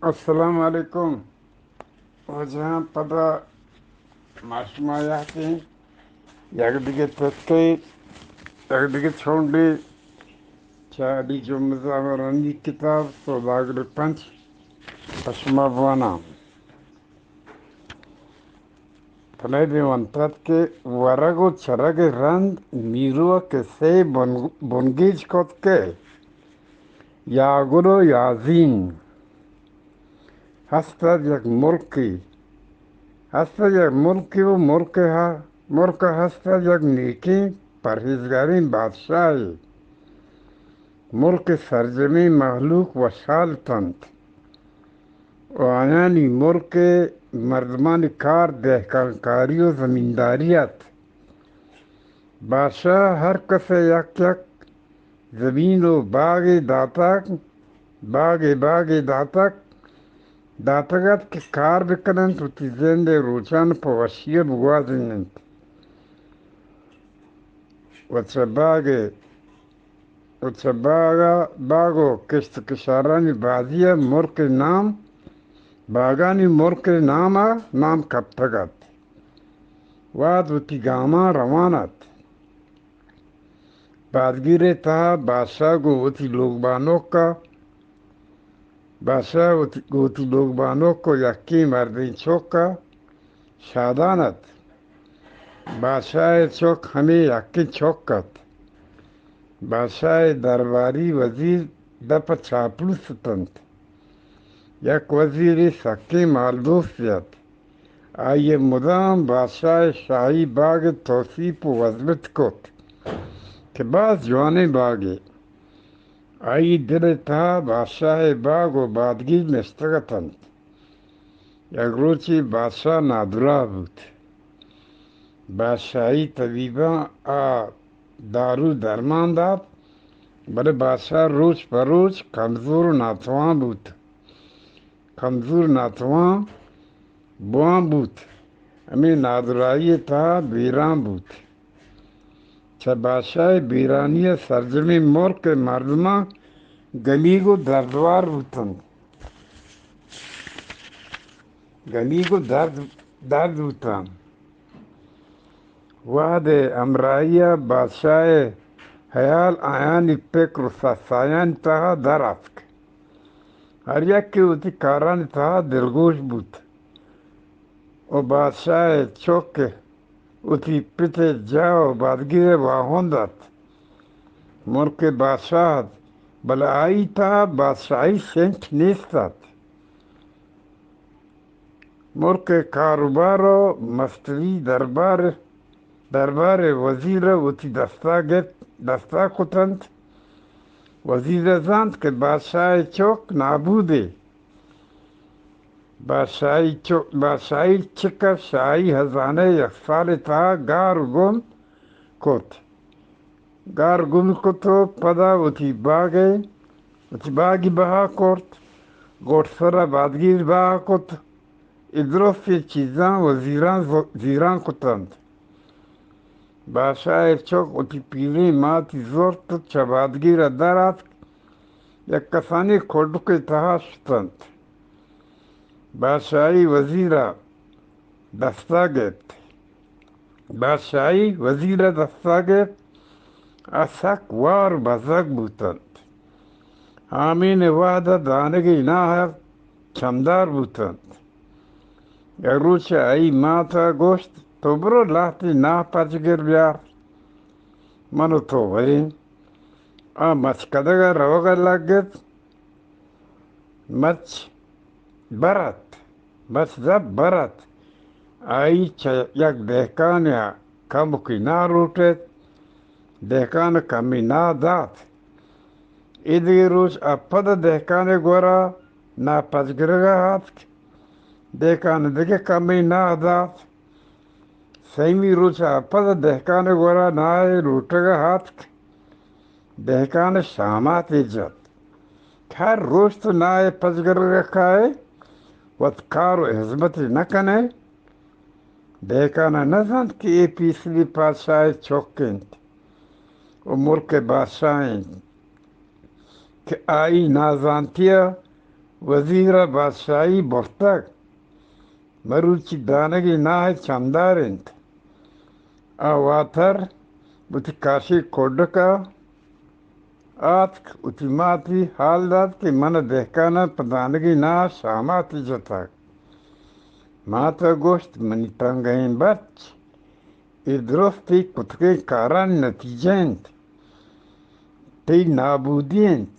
السلام علیکم۔ واجہاں، پدا ما شما یاتیں یک دگہ تتکے، یک دگہ چونڈے چہ علی جمعہ زامرانی کتاب سوداگر پنچ پہ شما بواناں۔ پمیدیں ونتت کہ ورگ و چرگ رند میرو کسے بن-، بنگیج کت کہ یاگل و یازین۔ ہست ات یک ملکے، ہست ات یک ملکے و ملک ء، ملک ء ہست ات یک نیکیں پرہیزگاریں بادشاہے۔ ملک ء سرجمیں مہلوک وشحال اتنت و آیانی ملک ء مردمانی کار دہکانکاری و زمینداری ات۔ بادشاہ ہر کس ء یک یک زمین و باگے داتگ، باگے باگے داتگ، داتگ ات کہ کار بکننت، وتی زند ء روچان پہ وشی ء بگوازیننت۔ و چہ باگ ء، و چہ باگ ء، باگ و کشت و کشارانی بازی ء ملک ء نام، باگانی ملک ء نام ء نام کپتگ ات۔ وہد وتی گاماں روان ات۔ بادگیر ء تہا بادشاہ گوں وتی لوگبانک ء، بادشاہ وتی، گوں وتی لوگبانک ء یکیں مردیں چک ء شادان ات۔ بادشاہ ء چک ہمے یکیں چک ات۔ بادشاہ ء درباری وزیر دپ ء چاپلوس اتنت۔ یک وزیرے سکیں مالدوستے ات۔ آئی ء مدام بادشاہ ء شاہی باگ ء توسیپ و وزمت کت کہ باز جوانیں باگے۔ آئی دل ء تہا بادشاہ ء باگ و بادگیر نشتگ اتنت۔ یک روچے بادشاہ نادراہ بوت۔ بادشاہی طبیباں آ دارو درمان دات، بلے بادشاہ روچ پہ روچ کمزور و ناتوان بوت۔ کمزور ناتوان بوان بوت، ہمے نادراہی ء تہا بیران بوت۔ چہ بادشاہ ء بیرانی ء سرجمیں ملک ء مردماں گمیگ و دردوار بوتنت۔ گمیگ و درد، درد بوتنت۔ وہد ء ہمراہی ء بادشاہ ء ہیال آیانی پکر و سسایانی تہا در اتک۔ ہر یکے وتی کارانی تہا دلگوش بوت و بادشاہ ء چک وتی پت ء جاہ و بادگیر ء واہند ات۔ ملک ء بادشاہ ات، بلے آئی تہا بادشاہی سنٹ نیست ات۔ ملک ء کاروبار و مستری دربار، دربار ء وزیر ء وتی دستا گپت، دستا کتنت۔ وزیر ء زانت کہ بادشاہ ء چک نابودے۔ بادشاہی چک، بادشاہی چک ء شاہی ہزانہ ء یک سال ء تہا گار و گم کت۔ گار گم کت و پدا وتی باگ ء، وتی باگی بہا کرت، گوٹ سرا بادگیر بہا کت۔ اے درستیں چیزاں وزیراں ز-، زیراں کتنت۔ بادشاہ ء چک وتی پیریں ماتی زرت و چہ بادگیر ء در آتک، یک کسانیں کڈکے تہا شتنت۔ بادشاہی وزیر ء دستا گپت۔ بادشاہی وزیر ء دستا گپت۔ آ سک وار بزگ بوتنت۔ آمین ء وہد ء دانگی ناہ چمدار بوتنت۔ یک روچ آئی مات ء گوشت، تو برو لہتے ناہ پچگر بیار، من و تو بریں۔ آ مچکدگ ء روگ ء لگت۔ مچ بر ات، مچ زب بر ات۔ آئی چہ یک دہکانے ء کمکے ناہ لوٹ ایت۔ دہکان ء کمے ناہ دات۔ ایدگہ روچ آ پد ء دہکان ء گورا ناہ پچگرگ ء آتک۔ دہکان ء دگہ کمے ناہ دات۔ سیمی روچ ء پد ء دہکان ء گورا ناہ ء لوٹگ ء آتک۔ دہکان ء شاماتے جت کہ ہر روچ تو ناہ ء پچگرگ ء کائے، وت کار و ہزمتے نہ کنئے۔ دہکان ء نہ زانت کہ اے پیسلی پادشاہ ء چک انت و ملک ء بادشاہ انت کہ آئی نازانتی ء وزیر ءَ بادشاہی برتگ۔ مروچی دانگی ناہ ءِ چمدار اِنت۔ آ واتر وتی کاشی کڈک ءَ آتک، وتی ماتی ہال دات کہ من ءَ دہکاناں پہ دانگی ناہ ءَ شاماتے جتگ۔ مات ءَ گوشت، منی تنگہیں بچ، اے درستیں کتگیں کارانی نتیجہ اِنت۔ تئی نابودی اِنت۔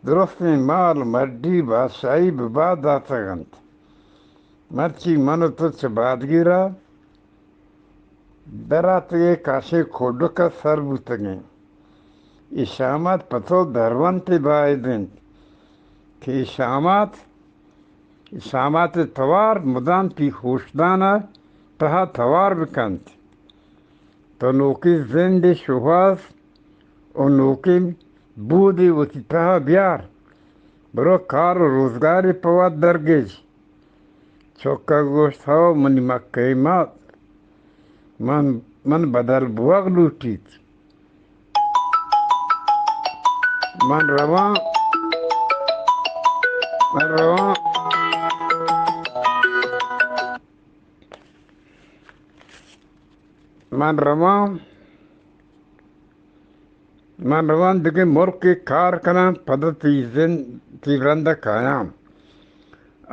درستیں مال، مڈی، بادشاہی بہ باد داتگ اَنت۔ مرچی من ءُ تو چہ بادگیر ءَ دراتگیں کاشیں کڈک ءَ سر بوتگیں۔ اے شامات پہ تو درونتے باید اِنت کہ اے شامات، اے شامات ءِ توار مدام تئی ہوشدان ءِ تہا توار بکنت۔ تو نوکیں زندے شوہاز ءُ نوکیں بودے وتی تہا بیار۔ برو کار ءُ روزگارے پہ وت درگیج۔ چک ءَ گوشت، ہو منی مکئی مات، من، من بدل بوگ لوٹیت۔ من رواں، من رواں، من رواں، من رواں دگہ ملکے کار کناں، پدا تئی زند، تئی رند ءَ کایاں۔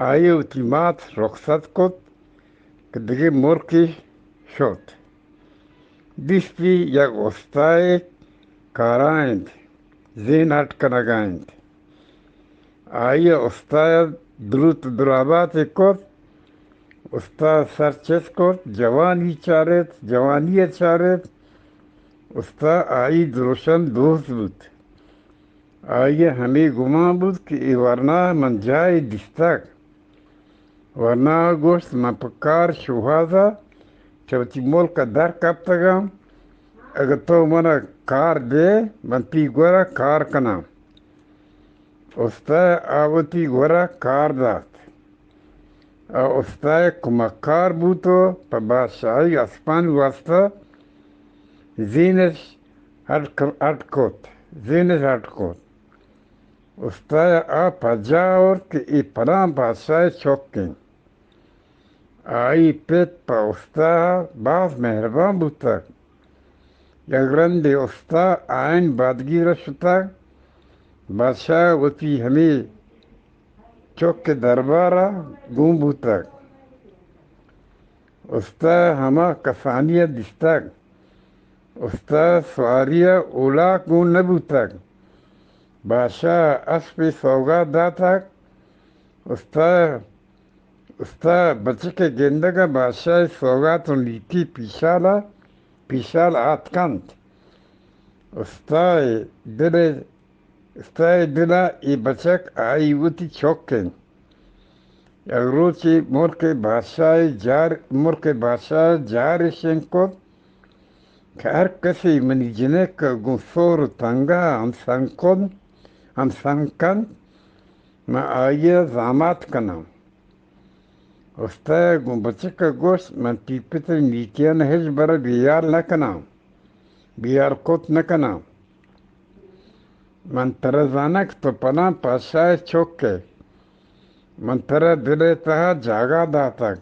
آئی ءَ وتی مات رخصت کت کہ دگہ ملکے شت۔ دیستی یک استائے کارا اِنت، زین ہٹ کنگا اِنت۔ آئی ءَ استاد ءَ دروت ءُ دراباتے کت۔ استاد ءَ سر چست کت، جوانی چارت، جوانی ءَ چارت۔ استاد آئی دروشم دوست بوت۔ آئی ءَ ہمے گمان بوت کہ اے ورنا ءَ من جاہے دیستگ۔ ورنا ءَ گوشت، من پہ کار شوہاز ءَ چہ وتی ملک ءَ در کپتگاں۔ اگاں تو من ءَ کار دئے، من تئی گورا کار کناں۔ استاد ءَ وتی گورا کار دات۔ آ استاد ءِ کمکار بوت ءُ پہ بادشاہی اسپانی واستا زینش ہڈ ک-، ہڈ کت، زینش ہڈ کت۔ استاد ءَ آ پجا آورت کہ اے پلان بادشاہ ءِ چک اِنت۔ آئی ءِ پت پہ استاد ءَ باز مہربان بوتگ۔ یک رندے استاد آیانی بادگیر ءَ شتگ۔ بادشاہ ءَ وتی ہمے چک ءِ دربار ءَ گون بوتگ۔ استاد ءَ ہما کسانی ءَ دیستگ۔ استاد ءَ سواری ءَ اولاک گون نہ بوتگ۔ بادشاہ ءَ اسپے سوگات داتگ۔ استاد، استاد ءِ بچک ءِ گندگ ءَ بادشاہ ءِ سوگات ءُ نیکی پیشال ءَ، پیشال آتک اَنت۔ استاد ءِ دل ءِ استاد ءِ دل ءَ اے بچک آئی وتی چک اِنت۔ یک روچے ملک ءِ بادشاہ ءِ جار، ملک ءِ بادشاہ ءَ جارے شنگ کت کہ ہر کسے منی جنک ءَ گوں سور ءُ تنگہ ءَ ہمسنگ کن، ہمسنگ کنت، من آئی ءَ زامات کناں۔ استاد ءَ گوں بچک ءَ گوشت، من تئی پت ءِ نیکیاں ہچبر ءَ بیار نہ کناں، بیار کت نہ کناں۔ من ترا زاناں کہ تو پلان پادشاہ ءِ چک ئے۔ من ترا دل ءِ تہا جاگہ داتگ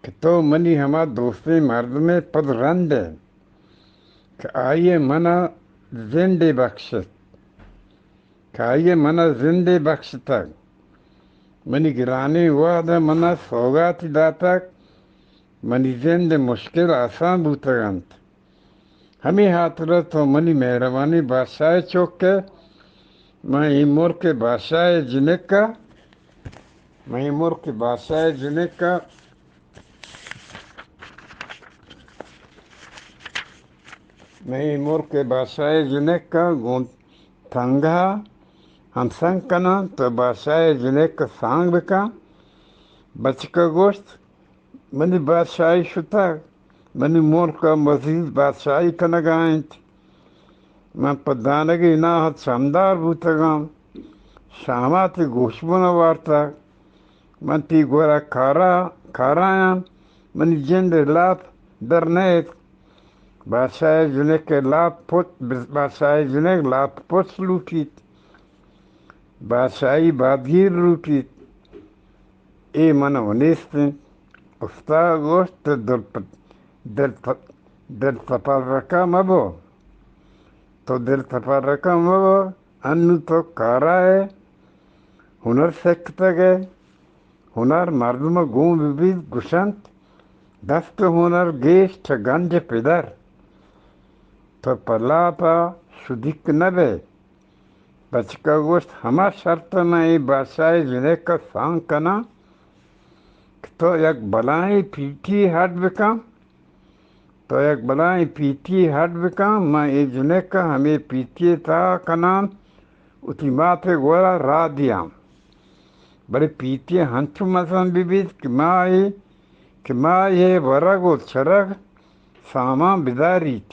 کہ تو منی ہما دوستیں مردم ءِ پد رند ئے کہ آئی ءَ من ءَ زندے بخشت، کہ آئی ءَ من ءَ زندے بخشتگ۔ منی گرانیں وہد ءَ من ءَ سوگاتے داتگ، منی زند ءِ مشکل آسان بوتگ اَنت۔ ہمے ہاترا تو منی مہربانیں بادشاہ ءِ چک ئے۔ من اے ملک ءِ بادشاہ ءِ جنک ءَ، من اے ملک ءِ بادشاہ ءِ جنک ءَ، من اے ملک ءِ بادشاہ ءِ جنک ءَ گوں تنگہ ءَ ہمسنگ کناں، تو بادشاہ ءِ جنک ءَ سانگ بکن۔ بچک ءَ گوشت، منی بادشاہی شتگ، منی ملک ءَ مزید بادشاہی کنگ ءَ اِنت۔ من پہ دانگی ناہ ءَ چمدار بوتگاں، شاماتے گوشبن ءَ وارتگ۔ من تئی گورا کارا، کارایاں، منی جند ءِ لاپ در نئیت۔ بادشاہ ءِ جنک ءِ لاپ پچ، بادشاہ ءِ جنک لاپ پچ لوٹیت۔ بادشاہی بادگیر لوٹیت، اے من ءَ نیست انت۔ استاد گوشت، تو دل پ-، دل پ-، دل تپرکہ مبو، تو دل تپرکہ مبو، انو تو کارا ئے، ہنر سکتگ ئے، ہنر مردم ءَ گون بہ بیت، گوشنت، دست ءِ ہنر گیش چہ گنج پدر۔ تو پہ لاپ ءَ شدیک نہ بئے۔ بچک ءَ گوشت، ہما شرط ءَ من اے بادشاہ ءِ جنک ءَ سانگ کناں کہ تو یک بلاہیں پیٹی ہڈ بکن، تو یک بلاہیں پیٹی ہڈ بکن، من اے جنک ءَ ہمے پیٹی ءِ تہا کناں، وتی مات ءِ گورا راہ دیاں۔ بلے پیٹی ہنچو مزن بہ بیت کہ ما اے، کہ ما اے ورگ و چرگ سامان بداریت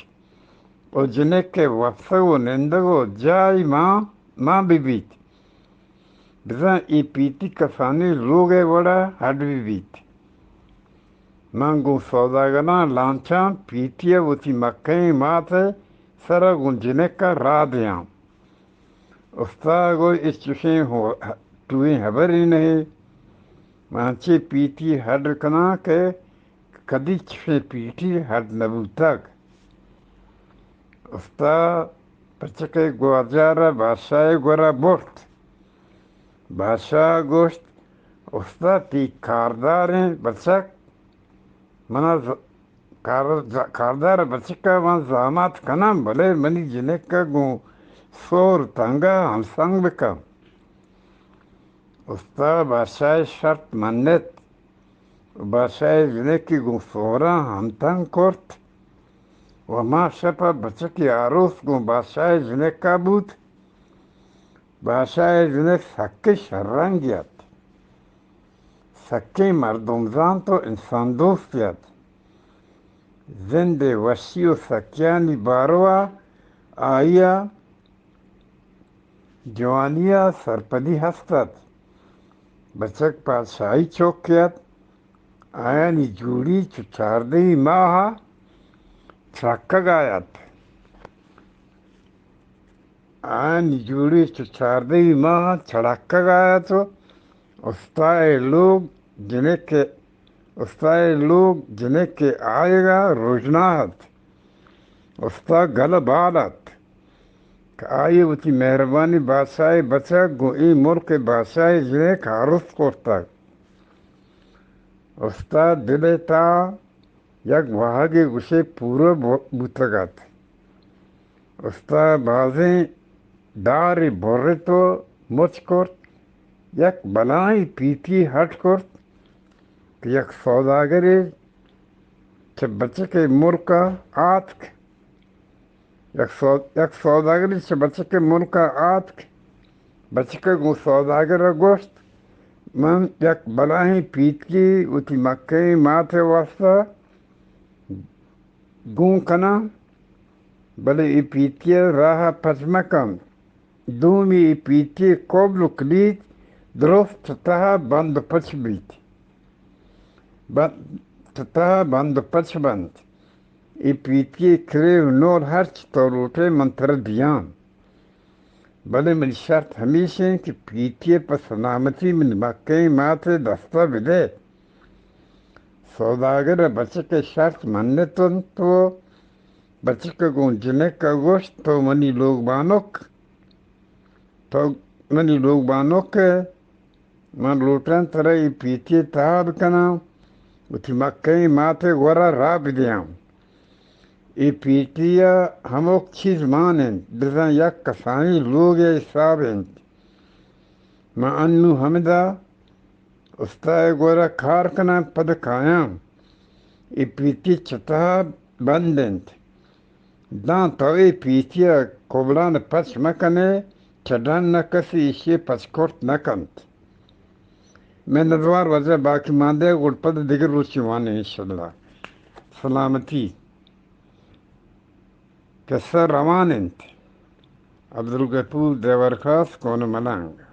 و جنک ءِ وپسگ و نندگ و جاہے مان، مان بہ بیت۔ بزاں اے پیٹی کسانیں لوگ ءِ وڑا ہڈ بہ بیت۔ من گوں سوداگراں لانچاں پیٹی ءَ وتی مکہیں مات ءِ سرا گوں جنک ءَ راہ دیاں۔ استاد گوشت، اے چشیں ہو-، ٹوہیں ہبرے نہ اِنت۔ من انچیں پیٹی ہڈ کناں کہ کدی چشیں پیٹی ہڈ نہ بوتگ۔ استاد بچک ءِ گوارجار ءَ بادشاہ ءِ گورا برت۔ بادشاہ ءَ گوشت، استاد، تئی کارداریں بچک منا ز-، کار-، ز-، کاردار بچک ءَ من زامات کناں، بلے منی جنک ءَ گوں سور تنگ ءَ ہمسنگ بکن۔ استاد بادشاہ ءِ شرط منت و بادشاہ ءِ جنک ءَ گوں سوراں ہمتنگ کرت و ہما شپ ءَ بچک ءِ آروس گوں بادشاہ ءِ جنک ءَ بوت۔ بادشاہ ءِ جنک سکیں شررنگے ات، سکیں مردم زانت و انسان دوستے ات۔ زند ءِ وشی و سکیانی باروا آئی ءَ جوانی ءَ سرپدی ہست ات۔ بچک پادشاہی چکے ات۔ آیانی جوڑی چو چاردہی ماہ ءَ چڑکگ ءَ ات۔ آیانی جوڑی چو چاردہی ماہ ءَ چڑکگ ءَ ات و استاد ءِ لوگ جنک ءِ، استاد ءِ لوگ جنک ءِ آیگ ءَ رژنا ات۔ استاد گل ءُ بال ات کہ آئی ءَ وتی مہربانیں بادشاہ ءِ بچک گوں اے ملک ءِ بادشاہ ءِ جنک آروس کرتگ۔ استاد دل ءِ تہا یک واہگے گوشے پورہ بو-، بوتگ ات۔ استاد بازیں دارے برت و مچ کرت، یک بلاہیں پیتی ہٹ کرت کہ یک سوداگرے چہ بچک ءِ ملک ءَ آتک۔ یک سو-، یک سوداگرے چہ بچک ءِ ملک ءَ آتک۔ بچک ءَ گوں سوداگر ءَ گوشت، من یک بلاہیں پیتکے وتی مکہیں مات ءِ واستا گون کناں، بلے اے پیتی ءَ راہ ءَ پچ مہ کن۔ دومی اے پیتی ءِ کبل ءُ کلید درست تہ ءَ بند ءُ پچ بیت۔ بند، تہ ءَ بند ءُ پچ بنت۔ اے پیتی ءِ کرے ءُ نول ہرچ تو لوٹ ئے من ترا دیاں۔ بلے منی شرط ہمیش اِنت کہ پیتی ءَ پہ سلامتی منی مکہیں مات ءِ دست ءَ بدئے۔ سوداگر ءِ بچک ءِ شرط منت اَنت و بچک ءَ گوں جنک ءَ گوشت، تو منی لوگ بانک، تو منی لوگ بانک ئے، من لوٹاں ترا اے پیتی ءَ تہا بکناں، وتی مکہیں مات ءِ گورا راہ بدیاں۔ اے پیتی ءَ ہمک چیز مان اِنت، بزاں یک کسانیں لوگے ءِ حساب اِنت۔ من انوں ہمدا استاد ءِ گورا کار کناں، پد کایاں۔ اے پیتی چہ تہا بند اِنت۔ داں تو اے پیتی ءَ کبلان ءَ پچ مہ کن ئے، چہ ڈن ءَ کسے ایشی ءَ پچ کرت نہ کنت۔ منتوار واجہ، باقی مان دئے، گڑا پد دگہ روچے وانیں انشاءاللہ۔ سلامتی۔ قصہ روان اِنت۔ عبدالغفور دیورخاص، کون ملنگ۔